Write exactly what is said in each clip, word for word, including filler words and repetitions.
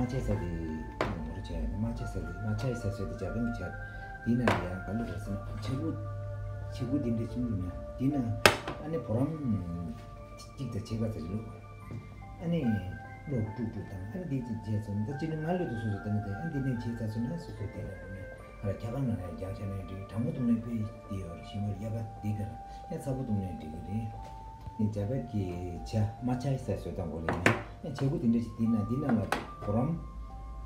དམག་ཆས་ཟེར་དེ་ངོ་རེ་བྱས་དམག་ཆས་ཟེར་དེ་དམག་ཆས་ཟེར་ཟེར་དེ་འཇར་པན་གྱི་ཆས། དེའི་ནང་ལ་ཡང་ག་ལེར་ཟེར་ན་བྱེད་སྒོ་བྱེད་སྒོ་དེ་འདྲ་ཅིག་འདུག་ན་དེའི་ནང་ཨ་ནི་བུ་རམ་གཅིག་དང་ཕྱེད་ཀ་ཙམ་ཞིག་བླུགས། ཨ་ནི་གློག་དཀྲུག་དཀྲུག་དང་ཨ་ནི་དེ་ཅིག་བྱས་ཚར་ད་ཅི་ནི་ང་ལོས་དུ་སོ་སོ་བཏང་དེ་ཨ་འདི་ནས་བྱས་ཚར་སོང་ན་སོ་སོ་དེ་ལ་འགྲོ་ནས་ཨ་ལ་ཁྱ་གང་ན་ཡང་རྒྱག་ཆ་ནས་འདྲི་དྲང་མོ་བཏུང་ནས་དཔེ་དེ་ཡོད་རེད་ཞིམ་པོར་གཡའ་པ་འདི་ག་ལ་ཡང་ཚ་པོ་བཏུང་ནས་འགྲིག་གི་རེད། ནི་རྒྱ་བལ་གྱི་ཆ་མ་ཆ་ཡི་ས་བཟོས་དང་གོ་ལེ་ནི་ཡང་བྱེད་སྒོ་དེ་འདྲ་ཞིག་དེ་ན་འདི་ན་ལ་གོ་རམ་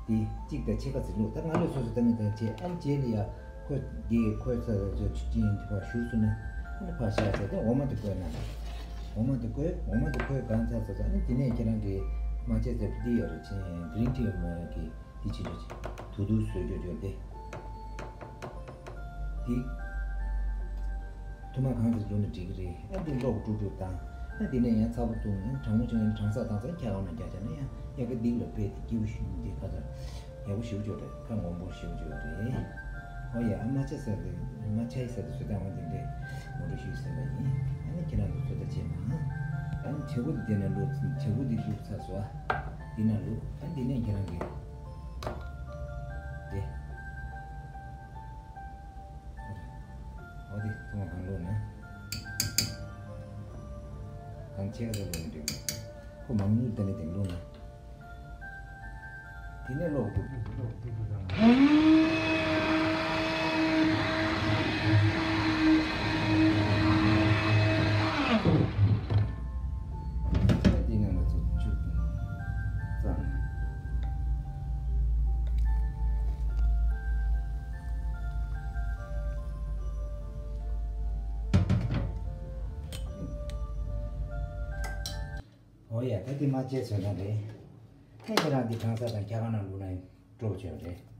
དེ་གཅིག་དང་ཕྱེད་ཀ་ཟིག་བླུགས། ད་ང་ལོས་སོ་སོ་ད་ནི་དང་བྱས་ཨ་ནི་རྗེས་ལ་ཡ་ཁོ་དེ་ཁོའི་ས་ཆུ་ཆུ་ཆེན་དེ་ཕར་བཞུར་སོང་ན་ཨ་ནི་ཕར་བཞག་བྱས་ཏེ་འོ་མ་དེ་བསྐོལ་ན་འོ་མ་དེ་བསྐོལ་འོ་མ་དེ་བསྐོལ་གང་ཚར་ཚར་ཚར་ཨ་ནི་དེ་ནས་ཁྱེད་རང་གི་མ་ཆ་ཚར་བུ་དེ་ཡོད་རེད་ཆེན་གི་རིན་ཊི་ཡོད་མ་ཡོད་གི་དེ་ཕྱི་ལོ་ཆེ། དུ་དུ་བཟོས་རྒྱུ་རྒྱུ་དེ། དེ། ཐུ་མ་གང་དུ་འགྲོ་ན་འགྲིག་གི་རེད། ཨ་འདི་གློག་དཀྲུག་དཀྲུག་དང་། ཨ་འདི་ནས་ཡང་ཚ་པོ་བཏུང་ཡང་གྲང་མོ་བྱུང་ཡང་གྲང་ས་དྭངས་ས་ཁྱེད་གང་ན་རྒྱག་བྱས་ན་ཡང་ཡ་གི་འདི་ལ་དཔེ་དེ་སྐྱིད་པོ་ཞིག་འདི་ཁ་ཚ། ཡག་པོ་ཞིག་བྱོས་རེད་ཁ་ངོ་མ་ཞིག་བྱོས་རེད། ཨོ་ཡ་ཨ་མ་ཆ་ས་དེ་མ་ཆ་ཡི་ས་དེ་བཟོས་དང་འོ་འདི་འདྲས་ངོ་སྤྲོད་ཞུས་ཟིན་པ་ཡིན། ཨ་ནི་ཁྱེད་རང་ཚོ་ཚོད་ལྟ་བྱེད་ན། ཨ་ནི་བྱེད་སྒོ་དེ་དེ་ན་བླུགས་བྱེད་སྒོ་དེ་བླུགས་ཚར་སོང་། དེ་ན་བླུགས་ཨ་འདི་ནས་ཁྱེད་རང་གི་དེ། འོ་དེ་ཐུང་བ་གང་བླུགས་ན། གང་ཆེ་ག་ཚོད་བླུགས་ན་འགྲིག་གི་ཁོ་མང་ཉུང་དེ་ནས་དེ་བླུགས་ན། དེ་ནས་གློག་དཀྲུག་དཀྲུག་དཀྲུག་དཀྲུག་དང་། དེ་ནས་ང་ཚོ་བཅུག་གཙང་། འོ་ཡ་ད་འདི་མ་བྱས་བཟོས་ན་རེད། ཨེ་ཁྱེད་རང་འདི་གྲང་ས་དང་རྒྱ་གར་ནང་བླུགས་ན་སྤྲོ་བྱས་པ་རེད།